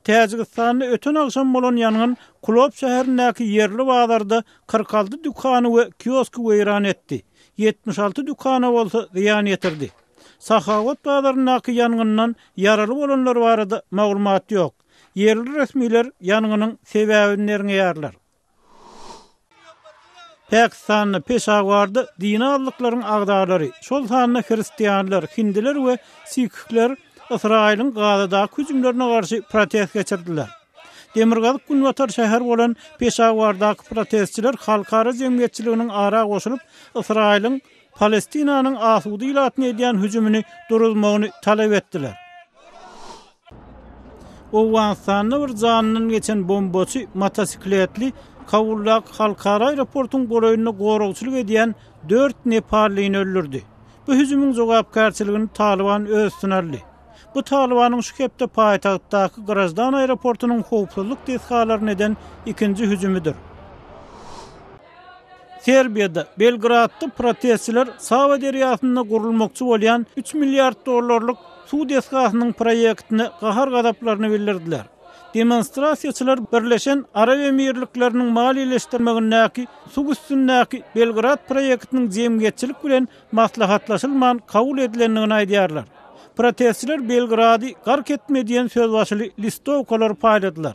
Täjigistanda öten agşam bolan ýangyn Kulob şäherindäki ýerli bazarda 46 dükany we kiosky weýran etdi, 76 dükana bolsa zyýan ýetirdi. Sahawat bazaryndaky ýangyndan ýaraly bolanlar barada maglumat ýok. Ýerli resmiler ýangynyň sebäbini derňeýärler. Pakistanda, Peşawarda dini azlyklaryň agzalary, şol sanda hristianlar, hindiler we sikhler Ysraýylyň Gazadaky hüjümlerine garşy protest geçirdiler. Demirgazyk-günbatar şäher bolan Peşawardaky protestçiler halkara jemgyýetçiliginiň ara goşulyp, Ysraýylyň Palestinanyň asuda ilatyna edýän hüjümini duruzmagyny talap etdiler. Owganystanda bir janyndan geçen bombaçy motosikletli Kabuldaky halkara aeroportuň golaýynda goragçylyk edýän dört nepallyny öldürdi. Bu hüjümiň jogapkärçiligini Talyban öz üstüne aldy. Bu Talybanyň şu hepde paýtagtdaky graždan aeroportunyň howpsuzlyk desgalaryna eden ikinji hüjümidir. Serbiýada, Belgradda protestçiler Sawa derýasynda gurulmakçy bolýan üç milliard dollarlyk suw desgasynyň proýektine gahar-gazaplaryny bildirdiler. Demonstrasiýaçylar Birleşen Arap Emirlikleriniň maliýeleşdirmegindäki suw üstündäki Belgrad proýektiniň jemgyýetçilik bilen maslahatlaşylman kabul edilendigini aýdýarlar. Protestçiler Belgrady gark etme diýen sözbaşyly listowkalary paýladylar.